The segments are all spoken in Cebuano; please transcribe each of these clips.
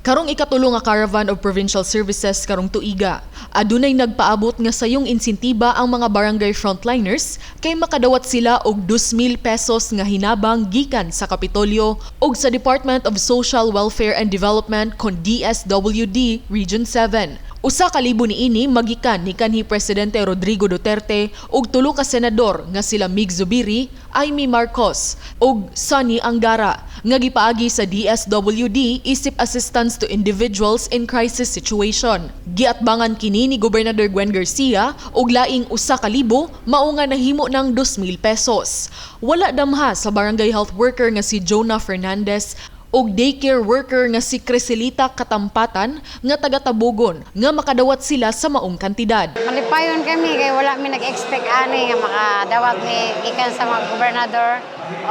Karong ikatulo nga Caravan of Provincial Services karong tuiga, adunay nagpaabot nga sayong insentiba ang mga barangay frontliners kay makadawat sila og 2,000 pesos nga hinabang gikan sa Kapitolyo ug sa Department of Social Welfare and Development kon DSWD Region 7. 1,000 niini magikan ni kanhi Presidente Rodrigo Duterte ug tulo ka senador nga sila Migz Zubiri, Imee Marcos ug Sonny Angara nga gipaagi sa DSWD isip Assistance to Individuals in Crisis Situation. Giatbangan kini ni Gobernador Gwen Garcia ug laing 1,000 mao nga nahimo ng 2,000 pesos. Wala damha sa barangay health worker nga si Jonah Fernandez ug daycare worker nga si Creselita Katampatan nga taga-Tabogon nga makadawat sila sa maong kantidad. Malipayon kami kay wala mi nag-expect ani nga makadawat mi gikan sa mga gobernador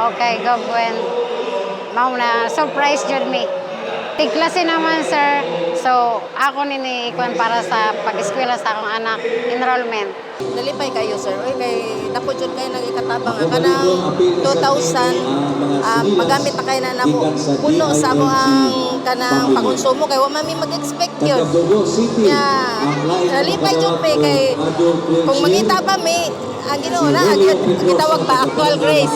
o kay Gov Gwen. Mao na surprise jud mi. Tigklase naman, sir. So ako ni ikuan para sa pag-eskwela sa akong anak, enrollment. Nalipay kayo, sir. Oy, kay dako jud kayo nang ikatabang nga kanang 2,000, magamit na kayo na namo puno sa amo ang kanang pangonsumo kay wa man mi mag-expect yun. Ya, nalipay jud mi kay kung mangita pa mi ang Ginoo na gitawag pa actual grace.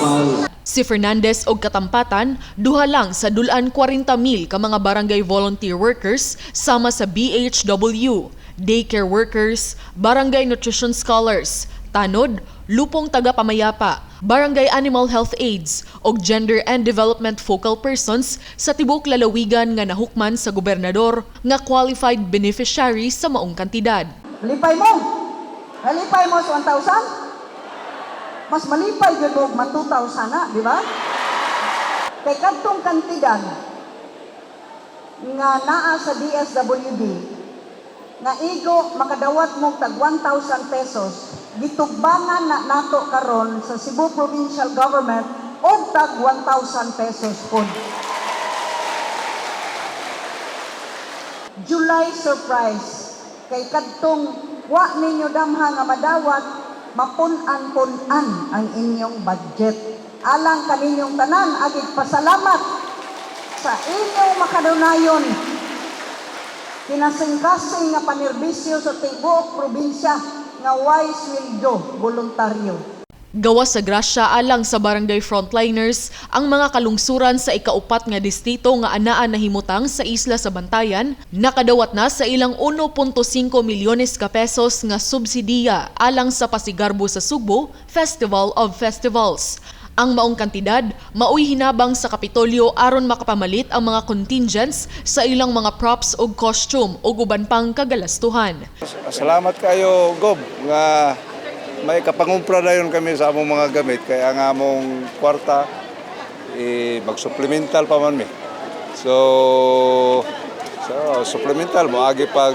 Si Fernandez og Katampatan, duha lang sa dulan 40,000 ka mga barangay volunteer workers sama sa BHW, daycare workers, barangay nutrition scholars, tanod, lupong taga-pamayapa, barangay animal health aides og gender and development focal persons sa tibuok lalawigan nga nahukman sa gobernador nga qualified beneficiary sa maong kantidad. Malipay mo. Malipay mo sa 1,000? Mas malipay gyud mo ma 2,000 na, di ba? Kay kadtong kantidad nga naa sa DSWD nga igo makadawat mo tag 1,000 pesos, gitugbangan na nato karon sa Cebu Provincial Government og tag 1,000 pesos pod. July surprise kay kadtong wa ninyo damha nga madawat, mapun-an-pun-an ang inyong budget. Alang kaninyong tanan, agig pasalamat sa inyong makadunayon kinasingkasing nga panerbisyo sa tibuok probinsya nga way sweldo voluntaryo. Gawas sa grasya alang sa barangay frontliners, ang mga kalungsuran sa ikaupat nga distrito nga anaa nahimutang sa isla sa Bantayan, nakadawat na sa ilang 1.5 milyones ka pesos nga subsidiya alang sa Pasigarbo sa Sugbo, Festival of Festivals. Ang maong kantidad, maoy hinabang sa Kapitolyo aron makapamalit ang mga contingents sa ilang mga props ug costume ug uban pang kagalastuhan. Salamat kayo, Gob, nga may kapangumpra na yun kami sa among mga gamit. Kaya ang among kwarta, eh, mag-supplemental pa man mi. So, supplemental, moagi pag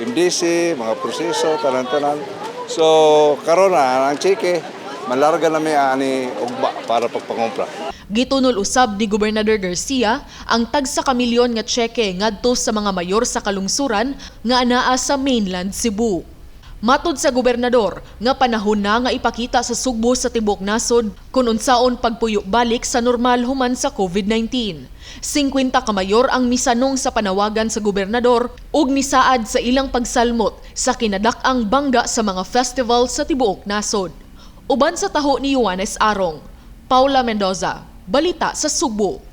MDC, mga proseso, tanan-tanan. So, karon na ang tseke, malarga na mi ani ugba para pagpangumpra. Gitunol usab ni Gobernador Garcia ang tagsa ka milyon nga tseke ngadto sa mga mayor sa kalungsuran nga anaa sa mainland Cebu. Matod sa gobernador nga panahon na nga ipakita sa Sugbo sa tibuok nasod kung unsaon pagpuyo balik sa normal human sa COVID-19. 50 ka mayor ang misanong sa panawagan sa gobernador ug nisaad sa ilang pagsalmot sa kinadak-ang bangga sa mga festival sa tibuok nasod. Uban sa taho ni Juanes Arong, Paula Mendoza, Balita sa Sugbo.